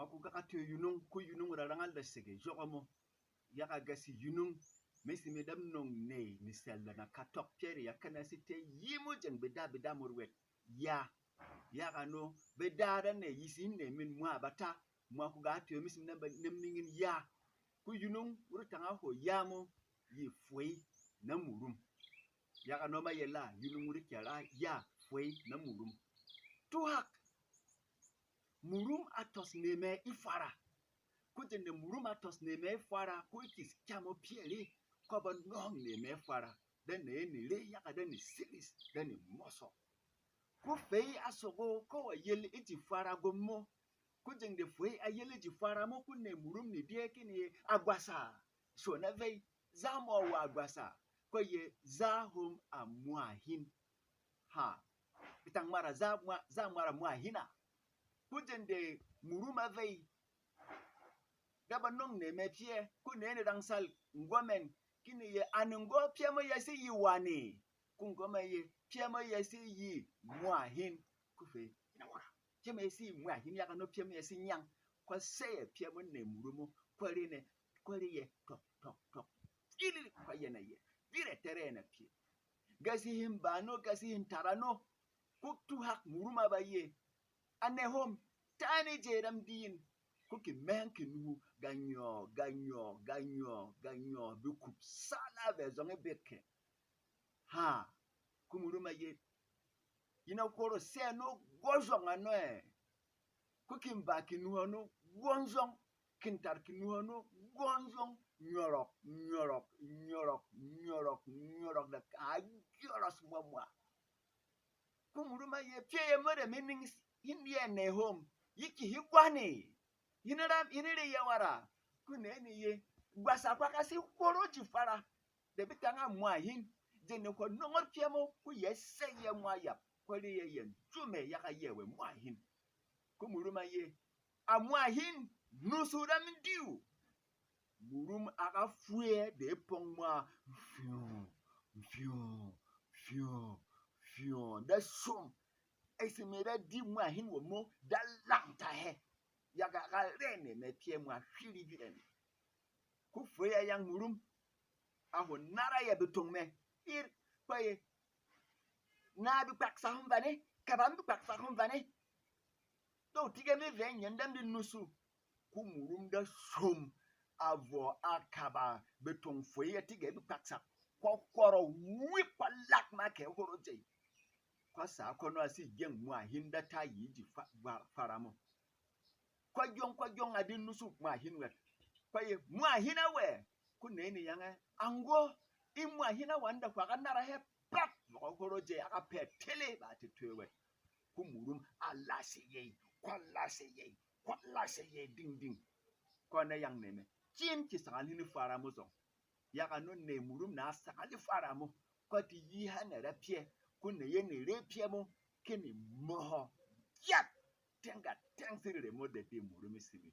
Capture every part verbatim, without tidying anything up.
Mwa ku ga ka tē yunung, ko yunung ra rangal da sege jɔgɔ mo. Yaga gasi yunung, mi simi dam nong ney, mi sɛl da na ka tɔk pyɛri ya kana si tē yi mo jeng bida bida mo rwet. Ya. Yaga no, bida da ney, yi si ney min mwa bata, mwa ku ga tē mi simi na ba nem ningin ya. Ko yunung, wuri tanga ho ya mo, yi fwey na murum. Yaga no ma yela, yunung wuri kɛ ra ya fwey na murum. Tuhak, murum a tɔs nemɛ e fwara. Ko jeng de murum a tɔs nemɛ e fwara, ko e kis kyamo pyɛri, ko ba nɔng nemɛ e fwara. Da ne ni re yaga da ni siris, da ni mɔsɔ. Ko fey a sogo, ko wa yel e ji fwara gom mo. Ko jeng de fwey a yel e ji fwara mo, ko ne murum ni die kini ye a gwasa. Sho na vey, za mo wa gwasa, ko ye za hom a mwa hin. Ha, bitang mara za mwa, za mara mwa hin a. Ko jeng de murum a vey, da ba nong nemɛ pyɛ, ko ne ni dang sal ngwɔmɛn, kini ye a ni ngɔ pyɛ mo ya si yi wani, ko ngɔ ma ye pyɛ mo ya si yi mwa hin. Ko fey ina wara, pyɛ mo ya si yi mwa hin, yaga no pyɛ mo ya si nyang. Ko sey pyɛ mo ne murum mo, ko ri ne, ko ri ye tɔk tɔk tɔk. Ili ko yena ye, vire tere na pyɛ. Gasi hin ba no, gasi hin tara no. Ko tuhak murum a ba ye. A ne hom, tani je ram diyin. Ko ki mɛng ki nuhu, ga nyɔ, ga nyɔ, ga nyɔ, ga nyɔ, bi kup sala vɛ zɔng e bek kɛ. Ha, ko murum a ye. Ina koro sɛ no gɔ zɔng a no ɛ. Ko kin ba ki nuhu a no gɔn zɔng, kin tar ki nuhu a no gɔn zɔng, nyɔrɔk, nyɔrɔk, nyɔrɔk, nyɔrɔk, nyɔrɔk da ka gyɔrɔs mwa mwa. Ko murum a ye pyɛ ye mɔrɛ mi ning hin yɛ nɛ hom, yi ki hi gwani. Yin ram, yin re yɛ wara. Ko ne ni ye gwasa kwa ka si horo ji fara. De bi tanga mwa hin, jeng ne ko nongor pyɛ mo, ko ye sey ye mwa yap, ko re ye yen jume yaga ye we mwa hin. Ko murum a ye, a mwa hin, nusu ram diu. Murum a ga fwɛ de e pɔng mwa, mfyuu, mfyuu, mfyuu, mfyuu, da shom. E simi da di mwa hin womo, da langta hɛ. Yaga ga rɛnɛ mɛ pyɛ mwa hwiri vi ɛn. Ko fwɛ ya yang murum, a hwo nara ya betong mɛ. Ir, pa ye, na bi kpaksa hom vane, kaba bi kpaksa hom vane. To tige mi vɛ nyɛn dam di nusu. Ko murum da shom, a vɔ a kaba betong fwɛ ya tige bi kpaksa. Kwa hwɔrɔ wi kwa lak ma kɛ horo jey. Kwa sa kono a si gyeng mwa hin da ta yi ji fa-, fa-, fara mo. Kwa gyong, kwa gyong a di nusu mwa hin wɛt. Kwa ye mwa hin a wɛ, ko ney ni yang ɛ, ango, e mwa hin a wanda kwa ga nara hɛ pat, vɔk a horo jey a ga pɛ tele ba te twe wɛt. Ko murum a lase yey, kwa lase yey, kwa lase yey ding ding. Kwa na yang neme, chin ki sangal hin fara mo zɔng. Yaga no ney murum na sangal e fara mo, ko ti yi ha nɛ ra pyɛ, ko nɛ ye nɛ re pyɛ mo, ke ni mɔhɔ gyat, tɛng ka tɛng siri remo de di murum e simi.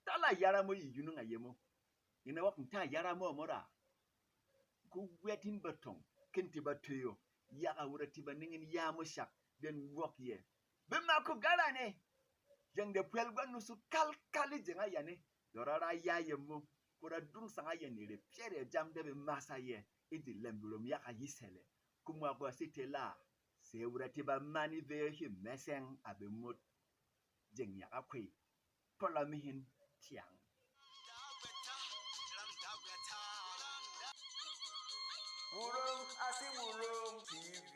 Tala yara mo yi yunung a yemo. Ina wak nta yara mo mo ra. Ko wɛt hin ba tong, ken ti ba tuyo, yaga wura ti ba ningin ya mo shak, den wok ye. Bemako gara ne, jeng de pwel gwa nusu kal kal e jeng a yane, dora ra ya yem mo, ko ra dung sang a yane re pyere jam de be masa ye, e di lem durum yaga yi sele. Kumwa gwa si tela, se wura ti ba mani ve hi meseng a be mot, jeng yaga kwe. Polo mi hin tiang. Murum a si Murum T V.